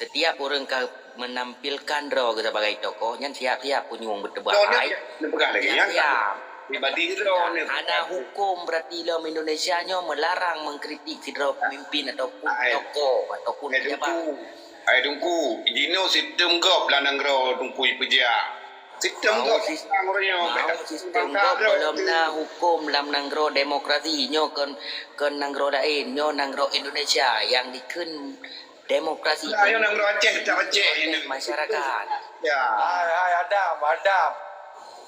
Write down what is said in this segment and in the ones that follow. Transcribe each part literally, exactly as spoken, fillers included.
Setiap ureuëng ka menampilkan droe geuh sebagai tokoh, nyan siap-siap punyueng beuteubai. Droe nyan neupeugah lagée nyan. Siap-siap. Pribadi droe nyan. Hana huköm berarti lom Indonesia nyoe melarang mengkritik sidroe pemimpin ataupun tokoh ataupun pejabat. Hai Teungku, hai Teungku, jinoe sistem gob lam nanggroe Teungku ipeujak. Sistem gob sistem gob, belom na huköm lam nanggroe demokrasi. Nyoe kon, kon nanggroe laén, nyoe nanggroe Indonesia nyang dikheun demokrasi. Nyoe nanggroe Aceh, tetap Aceh ini. Masyarakat. Ya. Hai, hai, Adam, Adam.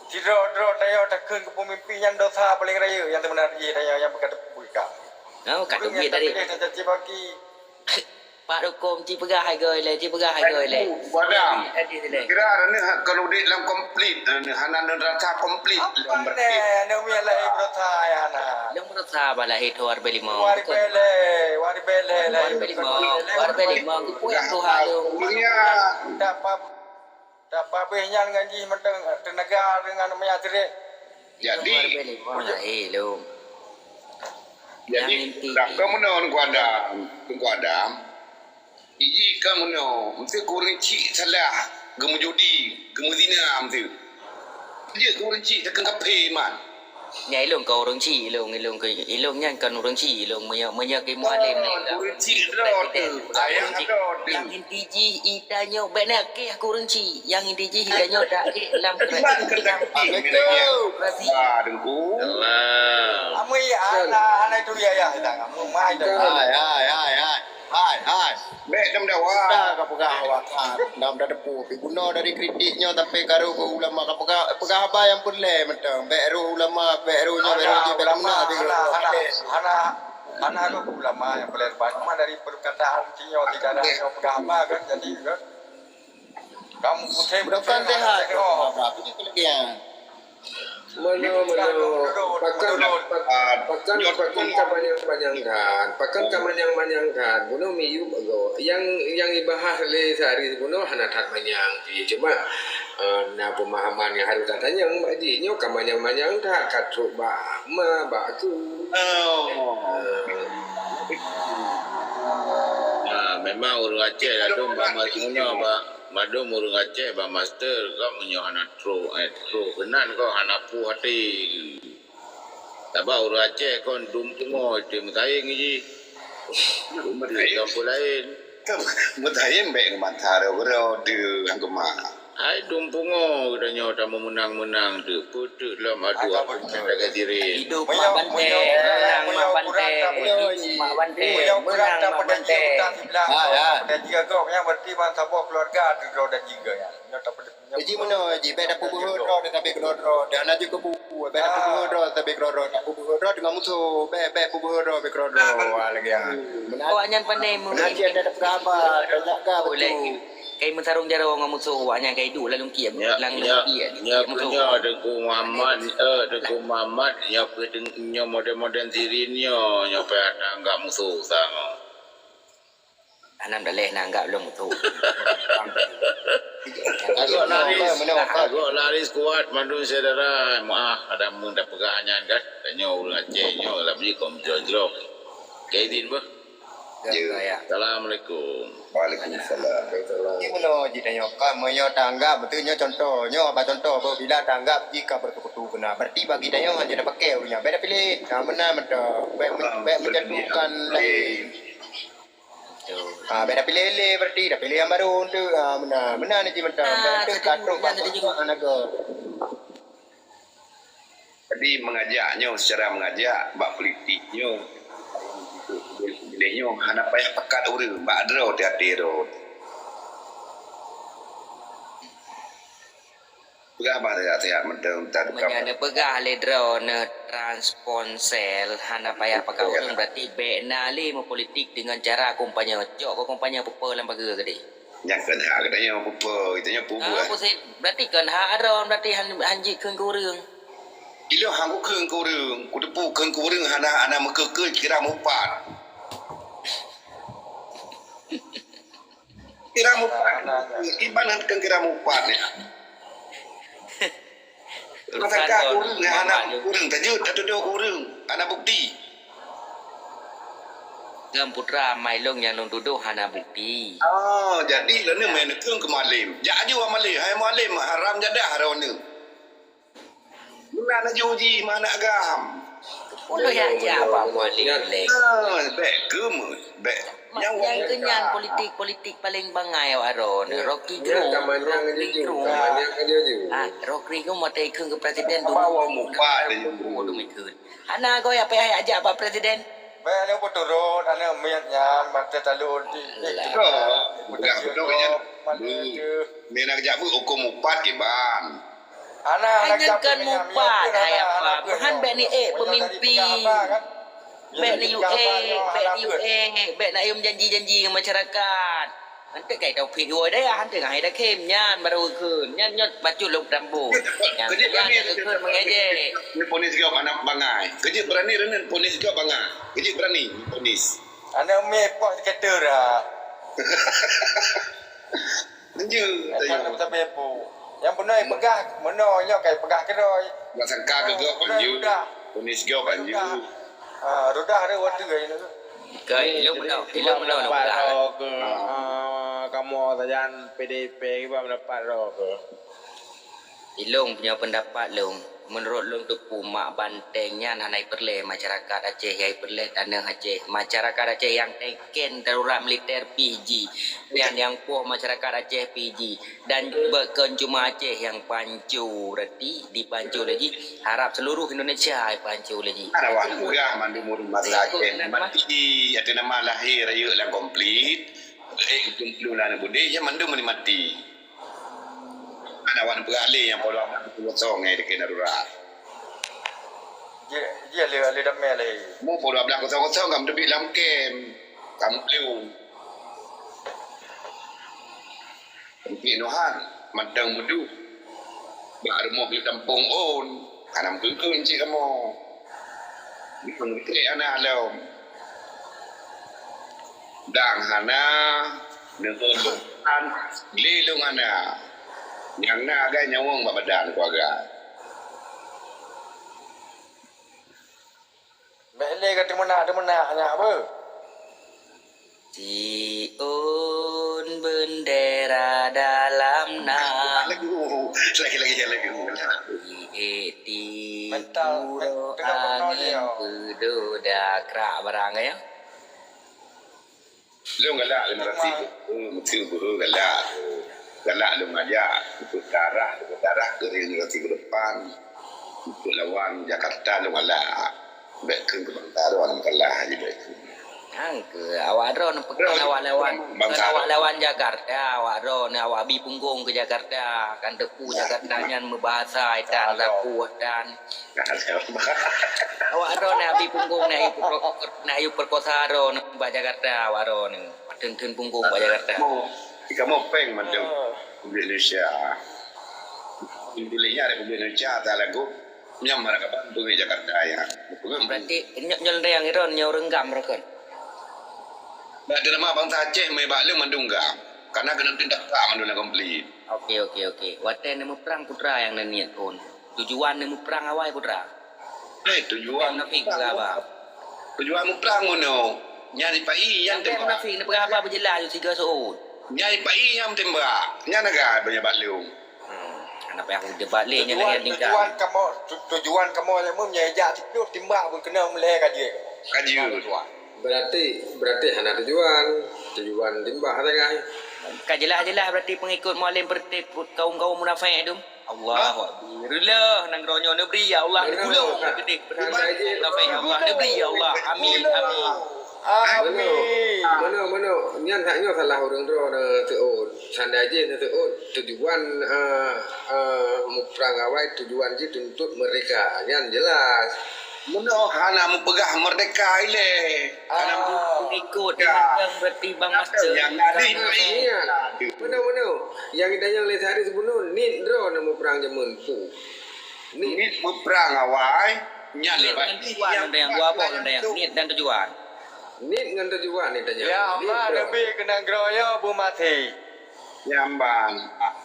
Sidroe-droe tanyoe takheun keu pemimpin nyan dosa paling rayeuk nyang teumeuna jih tanyoe nyang beukateupeue ka. Oh, ka teubiet tadi. Ureuëng nyang tak piléh tacaci maki. Pak Huköm, ci peugah hai goe lé, ci peugah hai goe lé. Padam. Kira neuh kon udeb lam konflik, neuh hana neurasa konflik. Apa lé, neuh miet lahé beurasa ya na. Lôn beurasa bak lahé thon dua ribèe limong. Dua ribèe lé, dua ribèe lé, dua ribèe limong, dua ribèe limong. Geupeu nyang tuha lôn. Dunia. Tak pap, tak pabeh nyan ngon jih mantong teunaga dengan meunyang sirek. Jadi, dua ribèe limong lahé lôn. Jadi, nyang inti. Dah ka meunan Teungku Adam, Teungku Adam. Iji ka meunoe, meusé ureuëng chik salah, geumeujudi, geumeuzina meusé. Jeuet keu ureuëng chik takheun kafé man. Nyan ilôn kon ureuëng chik, ilôn, ilôn ke, ilôn nyan kon ureuëng chik, ilôn meunyoe, meunyoe keu mualem. Oh, ureuëng chik droe teuh, ayah droe teuh. Nyang inti jih itanyoe bèk na keh keu ureuëng chik, nyang inti jih itanyoe dak keh lam kerajaan. Iman kerajaan. Betul. Wah, Teungku. Allah. Amui, hana, hana itu dia ya, dah. Amui, mai dah. Hai, hai, hai, hai. Hai, hai. Bèk dam dawa. Dah ka peugah awak that. Dam da teupeu. Pi guna dari kritik nyoe sampai karu ke ulama ka peugah, peugah haba nyang peureulèe mantong. Bèk roh ulama, bèk roh nyoe, bèk roh jih, bèk guna. Hana, hana, hana, hana roh ulama nyang peureulèe. Cuma dari perkataan si nyoe, si dara nyoe peugah haba kan, jadi kan. Kamu pusing. Bukan sehat. Apa tu kelebihan? Meunoe, meunoe. Pakon, pakon, pakon ka manyang-manyang that. Pakon ka manyang-manyang that. Bunoe miyueb agoe. Nyang, nyang ibahas lé Sehari bunoe hana that manyang jih. Cuma, eh, na pemahaman nyang harôh tatanyong bak jih. Nyoe ka manyang-manyang that. Ka trok bak ma, bak aku. Oh. Eh. Nah, memang ureuëng Aceh ladôm bak ma-, meunoe bak Mandum ureuëng Aceh bak master, kau meunyoe hana trok, eh, trok keunan kau hana puih até. Sabab ureuëng Aceh kon dum pungo, itu meutayeng jih. Meutayeng. Itu apa lain? Meutayeng bèk ngon mata rot-rot tu, nyang keumah. Hai dum pungo, geutanyoe tameunang-meunang tu. Peuteuk lom adu argumen lagèe sirien. Hidup mak banteng, meunang mak banteng, mak banteng, meunang mak banteng. Hai, hai. Pada jih agak, yang berarti bang saboh keluarga tu droe dan jih geuh, ya. Nyoe tak pada, nyoe. Jadi meunoe, ji, bèk tapeubeuhe droe, tabe keudroe-droe. Dan laju keu bu, bèk tapeubeuhe droe, tabe keudroe-droe. Tapeubeuhe droe deungon musoh, bèk, bèk peubeuhe droe, bèk keudroe-droe. Wah, lagèe nyan. Awak nyan pandai meumimpin. Meunajih anda tapeugah haba, tajaga beutôi. Kai meusarong jaroe ngon musoh, awak nyan kai duek lam lungkiek, lam lungkiek, lungkiek musoh. Nyoe Teungku Muhammad, eh, Teungku Muhammad, nyoe peuteung-, nyoe modern-modern sirien nyoe, nyoe payah taanggap musoh sang. Hana daleh na anggap lôn musoh. Agok laris, agok laris kuat mandum syedara. Maah, ada mun tapeugah nyan kan. Tanyoe ureueng Aceh nyoe lam jih kon jroh-jroh. Ka idin beuh. Ya, ya. Assalamualaikum. Waalaikumsalam. Jadi meunoe jitanyoe, kan meunyoe taanggap, beutôi nyoe contoh, nyoe bak contoh, apabila taanggap jih ka beusekutu keunan, berarti bagi tanyoe hana tapakè ureueng nyan. Bèk tapiléh, nah, meunan mantong. Bèk men-, bèk menjatuhkan laén. Ah, bèk tapiléh lé, berarti tapiléh nyang barô tu. Ah, meunan, meunan jih mantong. Bèk teuh ka trok bak hana gèt. Jadi, mengajak nyoe secara mengajak bak politik nyoe. Jadi nyoe hana payah pakat ureueng bak droe teuh até droe. Peugah bah sehat-sehat mantong, tak ada. Meunyoe neupeugah lé droe neutrans ponsel hana payah pakat ureueng, berarti bèk na lé meupolitik deungon cara kampanye. Cok keu kampanye peue-peue lam pageue keudéh. Nyang kheun hak geutanyoe peue-peue, geutanyoe peue buet. Ah, pusat. Berarti kheun hak droe, berarti han, han jikheun keu ureueng. Ilôn han kukheun keu ureueng, kuteupeue kheun keu ureueng hana, hana meukeukeu kira mupat. Kira mupat. Iban han kheun kira mupat nyan. Masa ka ureueng hana ureueng tajeuet, tatudoh keu ureueng, hana bukti. Agam putra amai lôn nyang lôn tudoh hana bukti. Oh, jadi lôn ni main keu Mualem. Jak aju Mualem. Hai Mualem, haram jadah droeneuh. Meunan laju uji meunan agam. Pun dah jak, jak apa Mualem lé. Ah, bèk geumeuet, bèk. Nyang keu nyan politik, politik paling bangai awak droeneuh. Rocky Gerung. Rocky Gerung. Ah, Rocky Gerung mata ikheun keu presiden tu. Bawa muka dia. Hana goe apa yang ajak Pak Presiden. Bèk lé peuturot, aneuk miet nyan mata talon ti. Alah. Betul, betul, kan? Mata tu. Ni nak jak beuh hukum mupat kiban. Aneuk, aneuk jak beuh nyan, mupat, hai apa? Buhan bèk ni, eh, pemimpin. Bèk ni, eh, bèk ni, eh, bèk na yum janji-janji ngon masyarakat. Hanteuk kai Taufik dua dayah, hanteuk ngon Haidar Khem nyan baru geukheun. Nyan nyoe bacut lôn tambo. Nyan nyan geukheun mengejek. Ni ponis gop anak bangai. Kejut berani rennen ponis gop bangai. Kejut berani ponis. Aneuk mie poh seketer ah. Nje. Apa nak sampai po? Yang benar peugah, benar nyoe kai peugah keroy. Nak sangka ke gop panju. Ponis gop panju. Ah, roda ada waktu gaya ni. Ka ilong meunoe, ilong meunoe lôn peugah. Roh ke, ah, kamoe sajan P D I P kiban pendapat roh ke. Ilong punya pendapat lôn, menurut lôn teupeu mak banteng nyan hana ipeureulèe masyarakat Aceh, ya ipeureulèe taneuh Aceh. Masyarakat Aceh nyang teken darurat militer pih jih, dan nyang poh masyarakat Aceh pih jih. Dan bukan cuma Aceh nyang pancu, berarti dipancu lagi harap seluruh Indonesia pancu lagi. Ada awak peugah mandum ureueng bangsa Aceh mati, ateueh nama lahé rayeuk lam konflik, eh, kumpul lam budaya, mandum mati. Ada awak peugah lé nyang poh dua belas kosong nyang dikena darurat. Jih, jih lé, lé damé lé. Mu poh dua belas kosong kosong ka meuteubiet lam kem, ka meuplueng. Mungkin Tuhan mantong meuduek bak rumoh geuh tampông ôn, hana meukeuen cit kamoe. Meukeuen aneuk lom. Dang hana, deungon lôn hana, lé lôn hana. Nyang na agak nyawöng bak badan keuluwarga. Bèk lé ka teumeunak-teumeunak nyak beuh. Siôn beundera dalam na. Lagu, lagi-lagi lagu. Di eti mental, uroe angén peudoda krak barang ya. Lôn galak generasi beuhe, meuteumeuhe galak. Galak lôn ajak, untuk darah, untuk darah keu generasi ke depan. Untuk lawan Jakarta lôn galak. Bèk kheun keu bangsa droe nyang kalah jih bèk kheun. Nyang keu awak droe neupeukan awak lawan, bangsa awak lawan Jakarta, awak droe ni awak bi punggong keu Jakarta. Kan teupeu Jakarta nyan meubahasa itan, sapu itan. Awak droe na bi punggong na yue perko-, na yue perkosa droe bak Jakarta, awak droe ni. Teun-teun punggong bak Jakarta. Kamoe, kamoe péng mantong Republik Indonesia. Indonesia Republik Indonesia tak lagu nyam mereka bantu di Jakarta ya. Berarti nyoe, nyoe lôn tanyong droe nyoe ureueng GAM rokon. Bak nama bangsa Aceh mai bak lôn mandum GAM. Karena kena tindak tak mandum lam konflik. Oke, oke, oke. Watèe neumeuprang putra nyang neuniet phôn. Tujuan neumeuprang awai putra. Eh, tujuan. Munafik peugah haba. Tujuan muprang meunoe. Nyan ipai nyan tembak. Munafik neupeugah haba beujeulaih sigoe seuôt. Nyan ipai nyan tembak. Nyan agak banyak bak lôn. Hmm. Kenapa aku debat lé nyan lagèe tingkat? Tujuan kamoe, tu-, tujuan kamoe lé mun nyang jak timbak pun kena meulèe ka jeuet. Ka jeuet. Tujuan. Berarti, berarti hana tujuan. Tujuan timbak sagai. Ka jeulaih-jeulaih berarti pengikut Mualem berarti kaum-kaum munafik tu. Allahu Akbar. Reuloh nanggroe nyoe neubri ya Allah, neubri ya Allah. Amin, amin. Amin. Meunoe, meunoe. Nyan hak nyoe salah ureueng droe neuseuôt. Sandai jih neuseuôt tujuan, eh, eh, muprang awai tujuan jih tuntot merdeka. Nyan jelas. Meunoe hana mupeugah merdeka ilèe. Hana mupeugah pengikut merdeka. Berarti bang master. Nyang tadi. Meunoe, meunoe. Nyang tanyong lé Sari sibunoe, nit droe na muprang jameun pu. Nit. Nit muprang awai, nyan lebat. Nit dan tujuan, nit dan tujuan. Nit ngon tujuan ni tanyong. Ya Allah, lebih kena geroyo bu mati. Nyamban.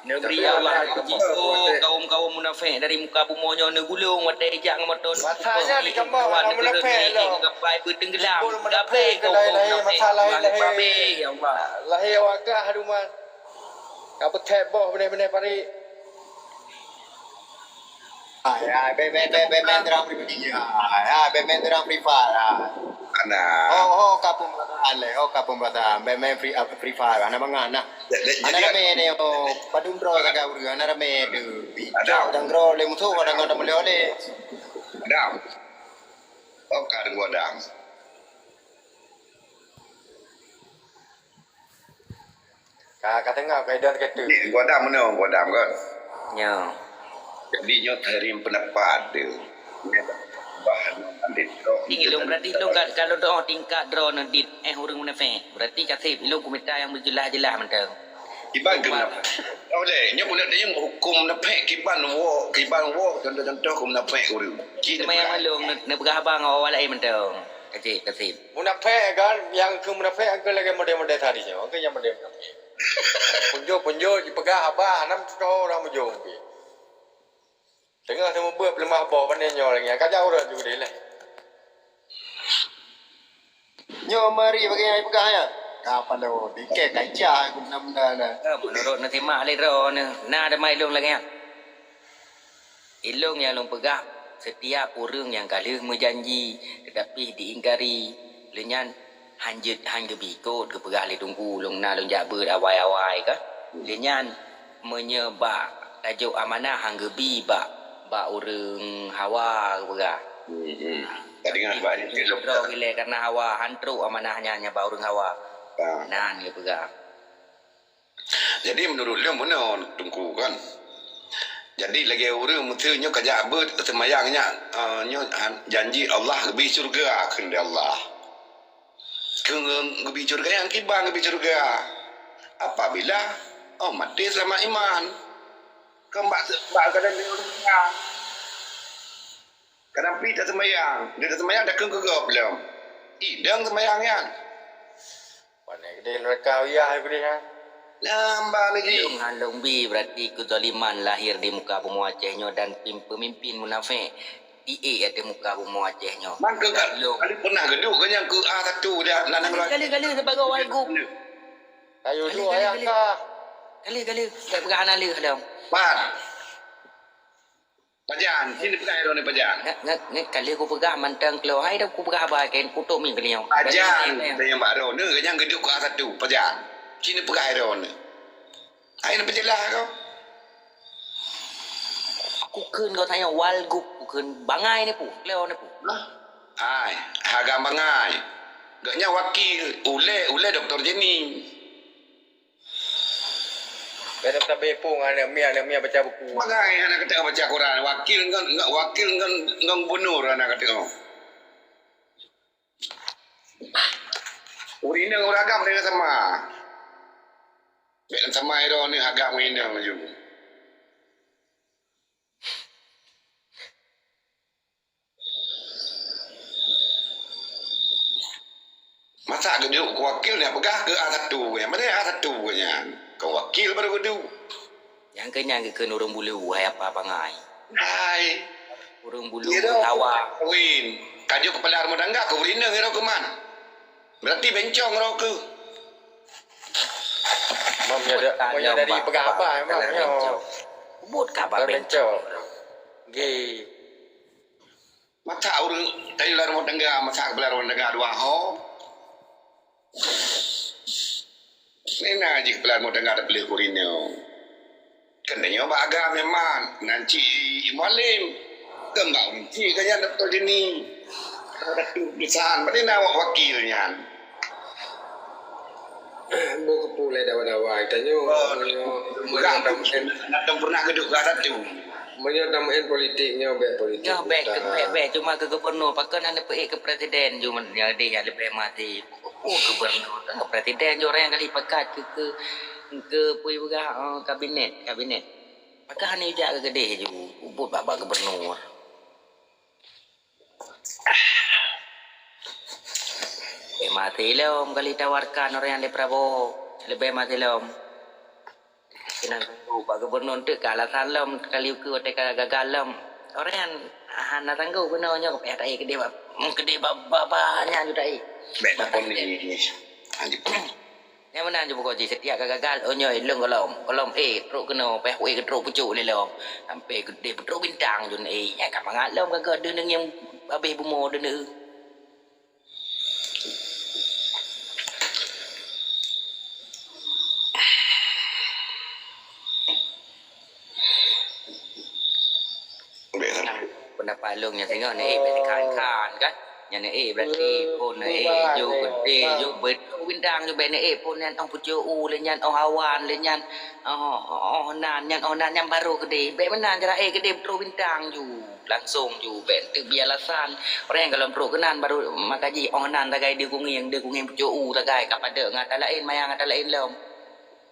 Neubri Allah puji, oh, kaum-kaum munafék dari muka bumoe nyoe neugulong watée jak ngon moto. Masanya di kamoe hana munafék lom. Gapai beuteunggelam. Timbul munafék gapai ke kaum-kaum lahé-lahé munafék. Masalah lahé. Ya Allah. Lahé awak kah, Haduman. Ka beuthét boh beuneh-beuneh parit. Hai, hai, bèk, bèk, bèk, bèk, bèk, terang pribadi. Hai, hai, bèk, bèk, terang privat. Hai. Ana. Oh, oh, ka pemerataan lé, oh, ka pemerataan. Bèk, bèk, free, ah, free fire. Ana mangan, nah. Ana ramé ni, oh, padum droe sagai ureueng, ana ramé tu. Icok dan groe lé musoh, kadang-kadang boleh oleh. Adam. Oh, ka deungoe Adam. Ka, ka teungoh, ka idong keu tu. Ni, gua dam meunoe, gua dam kan. Nyo. Jadi nyoe teurim pendapat dia. Bahan nanti. Ni ilong berarti ilong ka, kalau doa tingkat droe neuh dit, eh, ureueng munafék. Berarti kaseb ilong kumita nyang beujeulaih-jeulaih mantong. Iban keu munafék. Oleh, nyoe bunoe teunyong hukum munafék kiban wo, kiban wo, contoh-contoh keu munafék ureueng. Cit teuma nyang malong neupeugah haba ngon awak laén mantong. Kaseb, kaseb. Munafék kan, nyang keu munafék angkeu lagèe model-model tadi nyoe, angkeu nyang model munafék. Punjot-punjot jipeugah haba, hana meututoe ureueng mujông pih. Teungoh teumeubeuet peuleumah boh, pane nyoe lagèe nyan, ka jak uroe ju deh leh. Nyoe mari bagi nyang jipeugah nyan. Ka palo, dikeh kaca aku benda-benda na. Ka meunurot neusimak lé droeneuh, na teuma ilong lagèe nyan. Ilong nyang lôn peugah, setiap ureueng nyang ka lheueh meujanji, teutapi diingkari, lheueh nyan han jeuet, han geubi. Kot geupeugah lé Teungku, lôn na lôn jak beuet awai-awai kah. Lheueh nyan, meunyoe bak tajok amanah han geubi bak, bak ureueng hawa geupeugah. Hmm, hmm. Tadi ngan bak ilong droe ilèe karena hawa, han trok amanah nyan, nyan bak ureueng hawa. Ah. Nan geupeugah. Jadi, meunurot lôn meunoe, Teungku, kan. Jadi, lagèe ureueng meuseu nyoe ka jak beuet seumayang nyan, eh, nyoe han, janji Allah geubi syeuruga kheun lé Allah. Keu geubi syeuruga nyan kiban geubi syeuruga. Apabila, oh, maté seulamat iman. Keu bak, bak keadaan ureueng nyan. Kadang pih taseumayang, di taseumayang takheun keu gob lom. Idong seumayang nyan. Pane geude neuraka uyah geude nyan. Lamba lagi. Ilong han lôn bi berarti keuzaliman lahir di muka bumoe Aceh nyoe dan pim-, pemimpin munafék di ateueh muka bumoe Aceh nyoe. Mangke ka, ilong. Kali pernah geuduek keu nyang keu A satu dah, nan kali, kali, kali, sebagai walgub. Ayo, kali, dua kali, ayah kali. Kah. Kali, kali, tak peugah hana leuh lom. Pat. Pajan, sini peugah droeneuh pajan. Ngat, ngat, ngat kali kupeugah mantong keuluar, hai dah kupeugah haba kèe, kutok mi beliau. Pajan, tanyong bak droeneuh, nyang geuduek keu A satu, pajan. Sini peugah droeneuh. Hai neupeujeulaih kau. Kukheun kau tanyong walgub, kukheun bangai ni pu, keuluar ni pu. Hah? Hai, hagam bangai. Gobnyan wakil, ulèe, ulèe Doktor Jenny. Bèk tabe pun aneuk miet, aneuk miet baca buku. Magai hana keuteuk baca Quran, wakil ngon, ngon, wakil ngon, ngon gubernur hana keuteuk. Ureueng inong ureueng agam hana sama. Bèk sama droeneuh agam ngon inong laju. Masa geuduek keu wakil nyan peugah keu A satu nyan. Mana A satu nyan? Keu wakil baru geuduek. Nyang keu nyan geukheun ureueng bulu, hai apa bangai. Hai. Ureueng bulu, ureueng hawa. Win. Ka jeuet keupala rumah tangga keu ureueng inong nyoe keuman. Berarti bencong roh keuh. Meunyoe da-, meunyoe dari peugah haba, memang nyoe. Buet ka haba bencong. Nggih. Masa ureueng tayue lam rumoh tangga, masa keupala rumoh tangga dua ho. Nina jih keupala rumoh tangga tapeuleueh keu ureueng inong. Kan tanyoe bak agam memang, nan cit Mualem. Kan bak ureueng cit kan nyan Doktor Jenny. Ada tu tulisan, bak nina awak wakil nyan. Boh keupulai dawa-dawa tanyoe. Oh, meunyoe, meunyoe tam-, tam pernah geuduek keu A satu. Meunyoe tameu'en politik nyoe bèk politik. Nyoe bèk, bèk, bèk. Cuma keu gubernur, pakon hana peuék keu presiden, cuma nyang deh nyang leubeh mati. Oh, gubernur, presiden jih ureueng nyang kali pakat keu, keu, keu pui peugah, eh, kabinet, kabinet. Pakon hana jak keu keudeh ju, ubot bak-bak gubernur. Eh, mati lom kali tawarkan ureueng nyang lé Prabowo. Leubeh mati lom. Nyan sanggob bak gubernur teuk ka alasan lom, kali ukeue watèe ka gagal lom. Orang nyan hana sanggob keunoe nyoe, payah taék keudéh ba-, keudéh ba-, ba-, ba-, nyan ju taék. Bèk takon ni. Lanjut. Nyan meunan ju pokok jih, setiap ka gagal, oh nyoe lôn gohlom, gohlom ék trok keunoe, payah ék trok pucôk lé lom. Sampai keudéh peutrok bintang ju ék, nyan ka mangat lom ka geuh deuh neungieng abéh bumoe deuh. Pendapat lôn nyang singoh ni, eh, bèk dikhan-khan, kan? Nyan ni, eh, berarti phôn ni, eh, ju keudéh, ju beutrok bintang, ju bèk ni, eh, phôn nyan, oh, pucôk u, lé nyan, oh, awan, lé nyan, oh, oh, nan, nyan, oh, nan, nyan barô keudéh. Bèk meunan cara, eh, keudéh beutrok bintang ju. Langsông ju bèk teubri alasan. Orang nyang gohlom trok keunan baru maka jih, oh nan tagai deuh kungieng, deuh kungieng pucôk u tagai, ka padub ngon ata laén, maya ngon ata laén lom.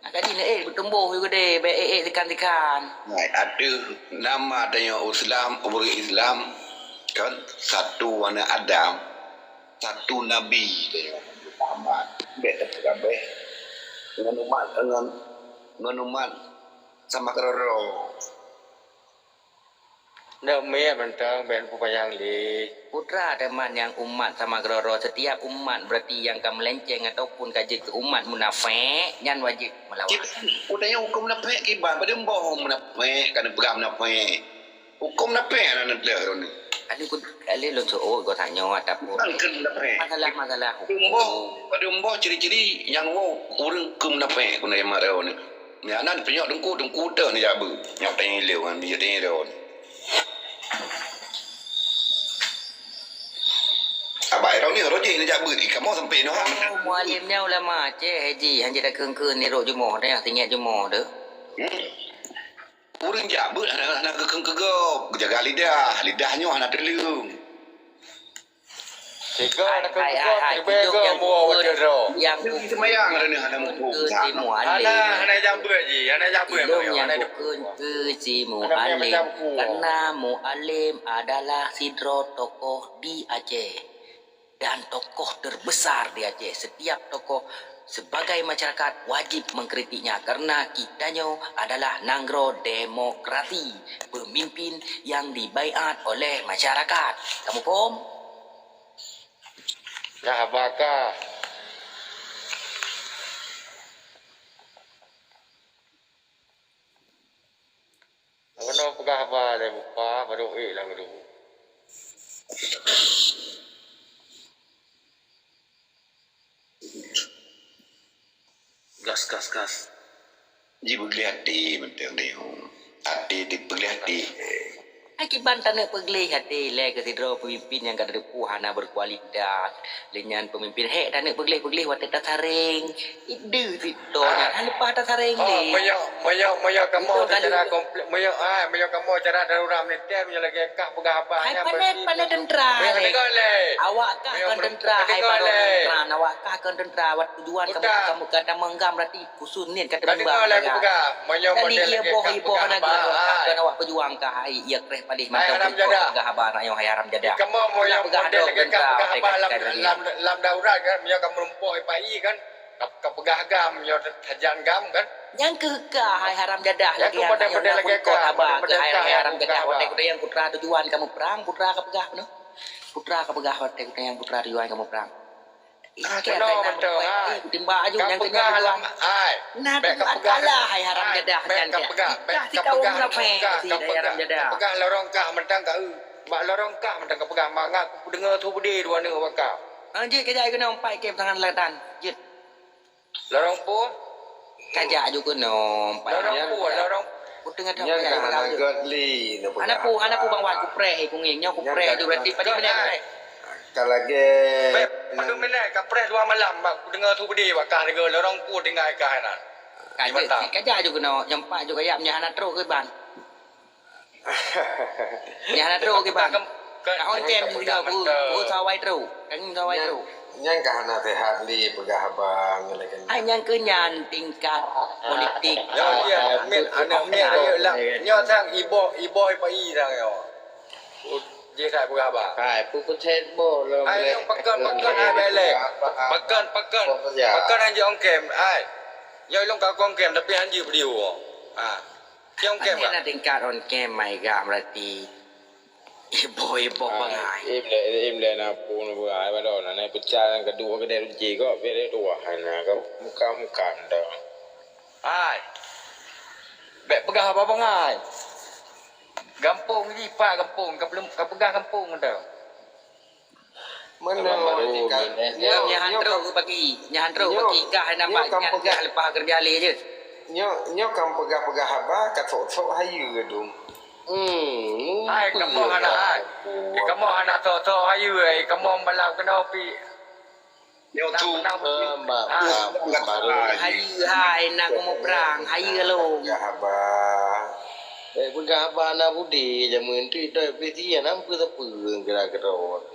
Maka jih, eh, beutumbôh ju keudéh, bèk ék-ék sikan-sikan. Hai, ateueh nama tanyoe Islam, ureueng Islam, kan, satu aneuk Adam, satu nabi tanyoe Muhammad. Bèk tapeugabeh ngon umat, ngon, ngon umat sama keudroe. Ndak miet mantong, bèk neupeupanjang lé. Putra teuma nyang umat sama keudroe, setiap umat berarti nyang ka meulenceng ataupun ka jeuet keu umat munafék, nyan wajéb meulawan. Cit, peue tanyoe hukôm munafék kiban, padum boh munafék, ka neupeugah munafék. Hukôm munafék na neuteuh droeneuh. Kali ku, kali lôn seuôt geutanyoe ataupun Bukan keu munafék. Masalah-masalah hukôm. Padum boh, padum boh ciri-ciri nyang woe ureueng keu munafék keu na jamaah droeneuh. Nyan na peunyok teungku, teungku teuh neujak beuet. Nyok tanyong ileu ngon bijéh tanyong ileu. Abak Eroni roh jih neujak beuet, ih, kamoe sampai noh. Oh, mualim nyan ulama Aceh, Haji, hanjeuet takheun-kheun nirok jumoh, teuingat jumoh teuh. Hmm. Ureueng jak beuet hana, hana geukheun keu gob, geujaga lidah, lidah nyoe hana teuleung. Hai, hai, hai, hai, kujok nyang bukon, nyang bukon keu si mualem. Hana, hana jak beuet jih, hana jak beuet. Ilôn nyang bukon keu si mualem. Karena mualem adalah sidroe tokoh di Aceh. Dan tokoh terbesar di Aceh. Setiap tokoh sebagai masyarakat wajib mengkritiknya karena kita nyoe adalah nanggroe demokrasi, pemimpin yang dibaiat oleh masyarakat. Kamu kom? Nah, baka. Keunoe peugah haba lé mupa, baru ék lam geudong. Gas, gas, gas. Jipeugléh até mantong lé. Até jipeugléh até. Akiban taneuk peugleh até ilée keu sidroe peumimpin nyang ka teupeu hana berkualitas. Lé nyan peumimpin hék taneuk peugleh-peugleh watée tasareng. Ideuh sitoe nyan hana leupah tasareng lé. Oh, meunyoe, meunyoe, meunyoe kamoe secara komplek, meunyoe, ah, meunyoe kamoe cara darurat militer, meunyoe lagée kah peugah haba nyan berarti. Hai panet, panet tentara lé. Awak kah kon tentara, hai barô tentara, awak kah kon tentara, wat tujuan kamoe, kamoe ka tameunggam berarti. Khusus niet ka teubimbang. Ka deungoe lé kupeugah, meunyoe model lagée kah peugah haba, hai. Kon awak peujuang kah, hai, ia kreh padeh mantong peugah haba na nyoe, hai haram jadah. Kamoe meunyoe model lagée kah peugah haba lam, lam, lam darurat kan, meunyoe ka meureumpok ipai kan, ka, ka peugah gam, meunyoe sajan gam kan. Nyang keuh kah, hai haram jadah, lagée model lagée kah, haba keuh, hai, hai haram jadah, watée kuda nyang putra tujuan kamoe prang, putra ka peugah peue? Putra ka peugah watée kuda nyang putra tujuan kamoe prang. Ah, keunoe beutôi, hai. Timbak aju nyang keunoe lam, hai. Nah, bèk kapeugah, kalah, hai haram jadah nyan. Bèk kapeugah, bèk kapeugah, kapeugah, kapeugah lorong kah mantong ka, eu. Bak lorong kah mantong kapeugah, mangat kudeungoe su beudé dua neuk bak kah. Ah, jeuet kajak keunoe empat kem tangan latan. Jeuet. Lorong peue? Kajak aju keunoe empat. Lorong peue? Lorong Kuteungoh that. Nyan ka hana gét lé, hana peugah. Hana peue, hana peue Bang Wan, kupreh hai kungeng. Nyoe kupreh aju berarti padum minét. Ka lagée. Padum minét, kapreh dua malam, bak kudeungoe su beudé bak kah lagée lorong peue tinggai kah na. Kajak, kajak aju keunoe, nyang pat aju kajak, meunyoe hana trok keu ban. Meunyoe hana trok keu ban. Ka on kem juga bu, bu sawai trok. Kan sawai trok. Nyan ka hana sehat lé peugah haba ngon lagée nyan. Ai nyan keuh nyan tingkat politik. Nyoe, nyoe, nyoe sang iboh, iboh ipai sang nyoe. Jih that peugah haba. Hai, peue peutet boh lom. Ai lé. Nyang pakon, pakon ai bèk lé. Pakon, pakon. Pakon han jeuet ongkem, ai. Nyoe ilong ka kongkem tapi han jeuet video. Ah, nyang kem ka? Ada tingkat on kem mai gam berarti. Iboh-iboh bangai. Im le, im le na pun bangai, bado na nai pecah dan kedua kedai runci kok, biar dia dua hana kau muka-muka dah. Hai. Bek peugah apa bangai. Gampông ji pak gampông, ka belum, ka peugah gampông dah. Meunoe. Abang baru tika-, ni, eh. Nyoe, nyoe nyan han trok bagi, nyan han trok bagi, kah hai nampak nyoe kan peugah, kah leupah keureuja lé jeuet. Nyoe, nyoe kan peugah-peugah haba, ka sok-sok hayeue dum. Hmm, hai, kamoe hana hai. Kamoe hana sok-sok hayeue, eh, kamoe balau keunoe pi. Nyoe tu, eh, ba-, ba-, baru. Hayeue hai, na kamoe prang, hayeue lom. Peugah haba. Eh, peugah haba na bude, jameun tu, itu P C nyang peue-peue geura-geura.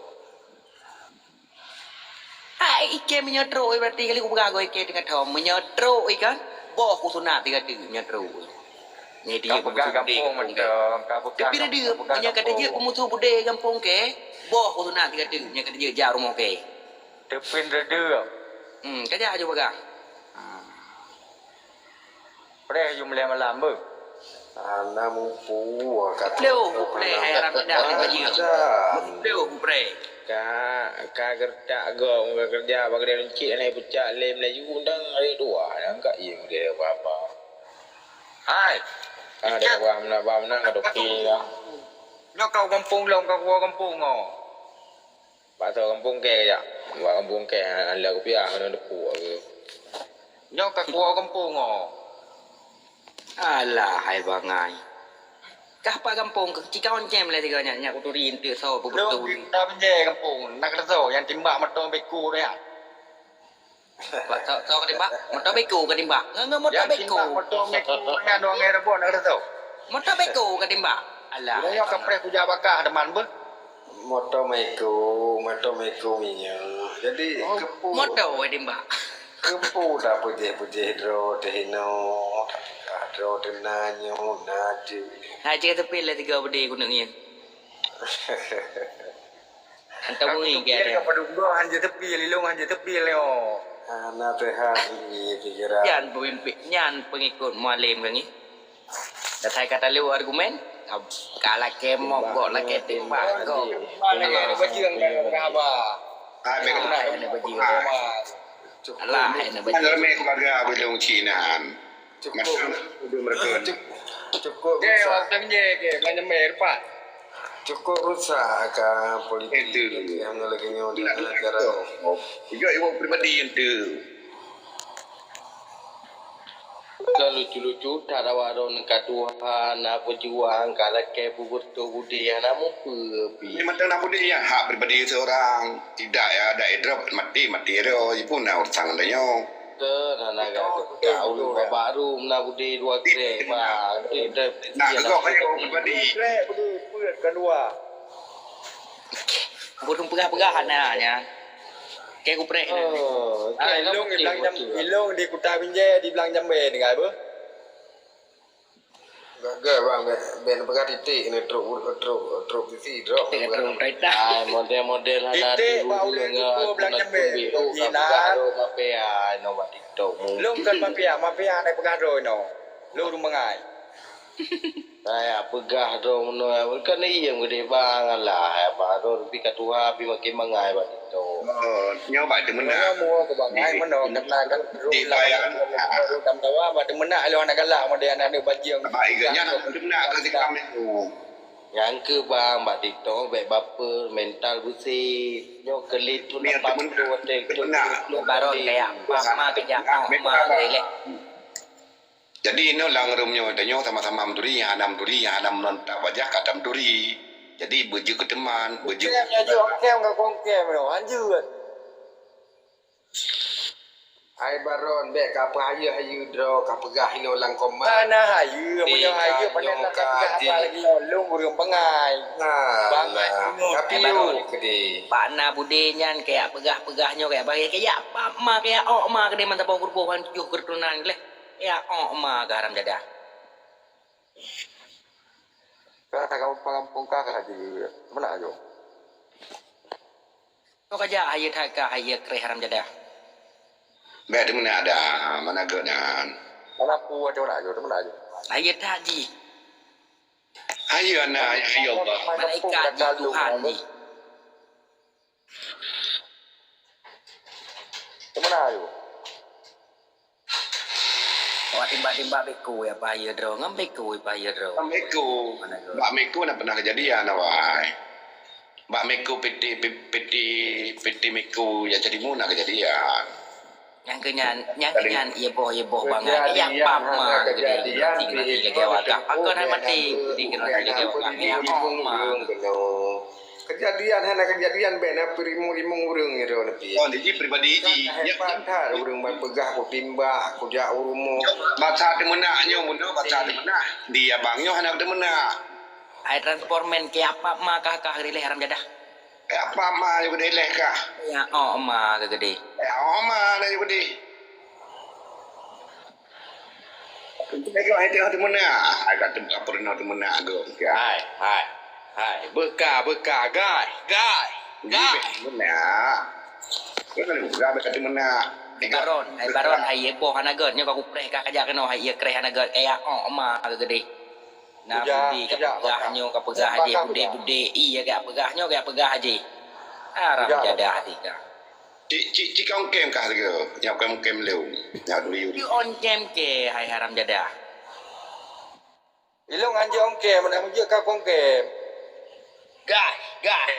Hai, ikei meunyoe trok, berarti kali kupeugah goe ikei teungoh thom. Meunyoe trok, ikan, boh kusunat tiga teuk meunyoe trok. Nyoe dia peugah gampông mantong, ka peugah gampông. Tapi dia, meunyoe kata jeuet peumusoh bude gampông kei, boh kusunat tiga teuk meunyoe kata jeuet jak rumoh kei. Teupin reudeuh. Hmm, kajak aju peugah. Hmm. Preh aju mulai malam beuh. Hana mupu, ka. Pleuh, pleuh, hai haram dah, hai bajing. Pleuh, pleuh. Ka, ka gertak gom, ka keureuja bak keudè runcit, hana pucak lé Meulayu, undang hari dua, nyang ka iya udeh apa-apa. Hai. Ah, dah wah meunan, bah meunan, ka doki dah. Nyoe kau gampông lom, kau keua gampông, oh. Bak gampông kei kajak. Bak gampông kei, hana lé kupiah, hana deuk aku. Nyoe ka keua gampông, oh. Alah, hai bangai. Kah pat gampông, keu cikawan cem lé tiga nyak, nyak kuturi enteuk soe peubeutôi. Lôn di Kuta Binjai gampông, na keureusoe nyang timbak moto beko tu nyan. Bak, soe, soe katimbak? Moto beko katimbak. Ngon, ngon moto beko. Nyang timbak moto beko nyan dua ngai rebon na keureusoe. Moto beko katimbak. Alah. Udah nyoe ka preh kujak bakah teman beuh. Moto meko, moto meko minyeuk. Jadi, oh, kepu. Moto weh timbak. Kepu dah pujeh-pujeh droe teuh inoe, dah droe teuh na nyoe, na jeuet. Hai, cit teupil lah tiga beude keuneuk ngieng. Hantom mui ke ada. Padum droe han jiteupi, lilong han jiteupi nyoe. Hana teuhat lé pikiran. Nyan peumimpin, nyan peungikut Mualem kah ngieng. Dasai ka taleuek argumen, ka lakèe mok gok, lakèe timbak gok. Mana ya, ada bajeueng dah, dah haba. Ah, dah, dah, dah, dah bajeueng. Alah, hai na bajeueng. Ramé keluarga bilong Cina. Cukup. Macam tu mereka. Cukup, cukup rusak. Dia orang tanya ke, mana mai lepas? Cukup rusak ka politik. Itu. Yang lagi nyoe di negara. Juga ibu pribadi yang tu. Ka lucu-lucu that awak droeneuh ka tuha, na peujuang, ka lakèe peubeutôi budi, hana mupeue pih. Ni mantong na budi nyan hak pribadi seurang. Tidak ya, ada idrop mati, mati ro, ipun na urusan tanyoe. Betul, hana betul, betul, betul, ya. Ka ulôn babak rum na budi dua krek, bang. Nak geugok ayo pribadi. Krek budi peuet kan dua. Burung peugah-peugah hana nyan. Kèe kupreh nyan. Oh, ah, ilong di Blang Jam-, ilong di Kuta Binjai di Blang Jambai tinggai beuh. Gaga bang, ben, ben peugah titik ni trok, trok, trok titik drop. Titik trok kereta. Ai, model-model hana titik bak ulèe kuku Blang Jambai. Titik inan. Mafia, no bak TikTok. Lôn kan mafia, mafia hana peugah droe no. Lôn ureueng bangai. Nah, ya, peugah droe meunoe, kan iyem geudeh bang, alah, ya, bang, droe pih ka tuha, pih makin bangai bak TikTok. Oh, nyoe bak teumeunak. Nyoe mua keu bangai meunoe, keunan kan di bayan. Tam tawa bak teumeunak lôn hana galak model aneuk bajeueng. Bak iga nyan teumeunak keu sikam nyoe. Nyang keu bang bak TikTok bèk baper, mental beusi. Nyoe keu lé tu na pam tu watèe tu. Baron kaya, pam ma kaya, pam ma kaya. Jadi, inoe lam rumoh nyoe, tanyoe sama-sama meuturi, nyang hana meuturi, nyang hana meurontak bajah ka tameuturi. Jadi, beujeuet keu teuma, beujeuet. Kem nyoe jok, kem ka kong kem nyoe, hanjeuet. Hai Baron, bèk ka peuhayeue-hayeue droe, ka peugah inoe lam koma. Hana hayeue, meunyoe hayeue, pandai ka peugah apa lagi nyoe, lôn ureueng bangai. Nah, bangai. Tapi hai Baron, keudeh. Bak na bude nyan, kaya peugah-peugah nyoe, kaya bagi, kaya pap ma, kaya ok ma, keudeh mantap bau keureuboh, wan tujoh keuturonan leh. Ya, ok ma kah haram jadah. Ka, ka, ka, ka, ka, ka, ka, meunan aja. Kau kajak hayeue that ka hayeue kreh haram jadah. Bèk teumeunak dah, mana geuh nyan. Mana pu aja meunan aja, teumeunak aja. Hai that jih. Hai na, hai Allah. Malaikat jih, Tuhan jih. Di mana ayu? Awak timbak-timbak beko ya, apa ya, droe? Ngon beko, apa ya, droe? Ngon beko. Mana, droe? Bak beko na pernah kejadian, awai. Bak beko piti, pi-, piti, piti beko ya jadi muna kejadian. Nyang keunyan, nyang keunyan, iya boh, iya boh bangai. Kejadian, ya, pap ma, hana kejadian, kejadian, kejadian, kejadian, kejadian, kejadian, kejadian, kejadian, kejadian, kejadian, kejadian, bèk na peurimueng-rimueng ureueng nyoe droe neupie. Oh, jih pribadi jih. Hebat that ureueng ban peugah, kutimbak, kujak u rumoh. Basa teumeunak nyoe, munoe basa teumeunak. Di abang nyoe hana teumeunak. Hai transformen, keu apa ma kah, kah geudeh lé haram jadah? Keu apa ma nyoe geudeh lé kah? Ya, oh, ma geudeh. Ya, oh, ma nyoe geudeh. Hai, hai, hai, beuka, beuka, gai, gai, gai. Meunak. Kan meunak, beuka meunak. Hai Baron, hai Baron, hai ié boh hana gét, nyoe ka kupreh ka kajak keunoe, hai ié kreh hana gét, kaya oh ma geudeh. Na budi ka peugah nyoe, ka peugah jih, budé-budé, iya ka peugah nyoe, ka peugah jih. Haram jadah jih ka. Cik, cik, cik ongkem kah lagèe? Nyang ongkem-ongkem lé. Nyang dulu yuri. Cik ongkem ke, hai haram jadah. Ilong anjing ongkem, nak meujeuet ka ongkem. Gai, gai.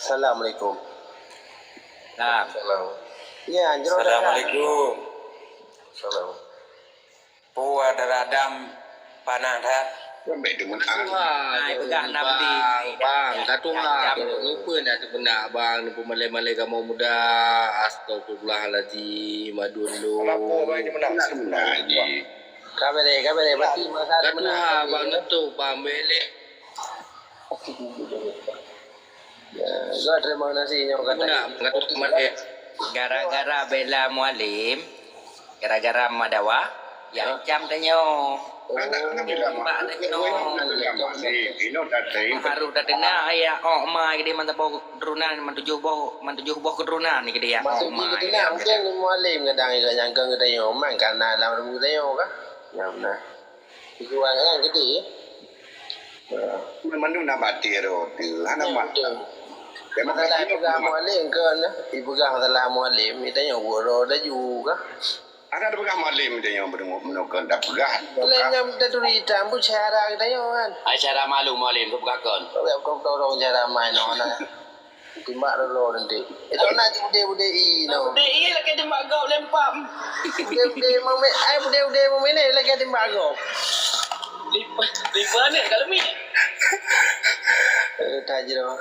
Assalamualaikum. Nah. Salam. Ya, jero. Assalamualaikum. Salam. Peue dara dam panas that. Sampai deungon ai. Tuha, hai, peugah nam di. Bang, bang, ka tuha. Jam. Lupa nak teumeunak, bang, neupeumalée-malée kamoe muda. Astagfirullahalazim, adun lu. Kenapa, bang, teumeunak? Nak teumeunak, Haji. Ka bèrèh, ka bèrèh, berarti masa ka tuha, bang, neutôp, bang, bèk lé. Ya, gata terima kasih nyoe kata. Meunan, meunan, meunan. Gara-gara bela Mualem, gara-gara ma dawa, ya ancam tanyoe. Oh. Anak kena bela Mualem. Inoe datang. Harus dah dengar ya, oh, ma gede mantap boh keturunan, man tujuh boh, man tujuh boh keturunan ni gede ya. Maksud oh, ma gede ya, mungkin Mualem kadang juga nyangka gede nyoe, man karena dalam rumah gede nyoe kah? Ya benar. Tujuan kan gede. Mandum na batir rot tu. Hana mat. Masalah peugah Mualem kan, ipeugah masalah Mualem, itanyoe buet droe laju kah? Hana tapeugah Mualem, itanyoe meunyoe kon tapeugah. Lain nyang taturi itam pun syara geutanyoe kan. Ai syara malu Mualem, tapeugah kon. Kau tolong syara mai noh na. Timbak lolo nanti. Itu nak budé-budé i no. Budé i lakèe timbak gop lempam. Budé-budé mami, ai budé-budé mami ni lakèe timbak gop. Lipa, lipa ni kalau mi. Eh, tajro.